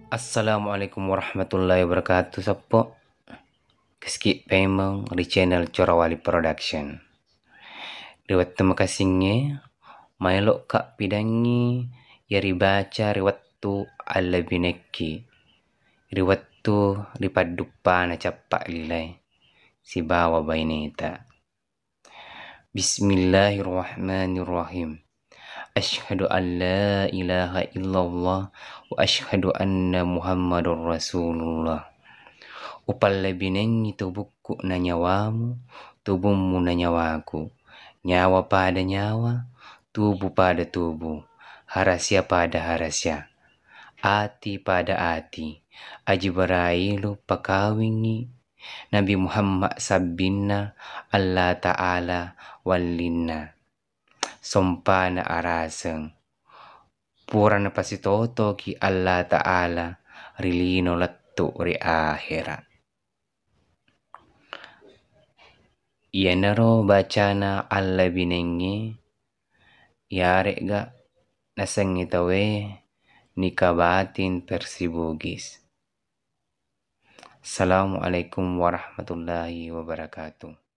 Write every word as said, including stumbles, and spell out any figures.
Assalamualaikum warahmatullahi wabarakatuh. Sappo keski pemeng ri channel Corawali Production. Ri wettu makasingnge, maelo'ka pidangngi iya ribaca ri wettu allebinekki, ri wettu ripadduppana cappa lilai sibawa baineta. Bismillahirrahmanirrahim. Asyhadu an la ilaha illallah wa asyhadu anna Muhammadar Rasulullah. Upallebinengngi tubukku na nyawamu, tubummu na nyawaku. Nyawa pada nyawa, tubu pada tubu, harasia pada harasia, ati pada ati. Ajibrailu pakawingngi Nabi Muhammad sabbinna Allah Ta'ala wallinna. Sompana araseng. Pura napasitotoki Allah Ta'ala ri lino lettu ri ahera. Iyanaro bacana allebinengnge, iyare'ga nasengnge tauwe nika batin versi Bugis. Assalamualaikum warahmatullahi wabarakatuh.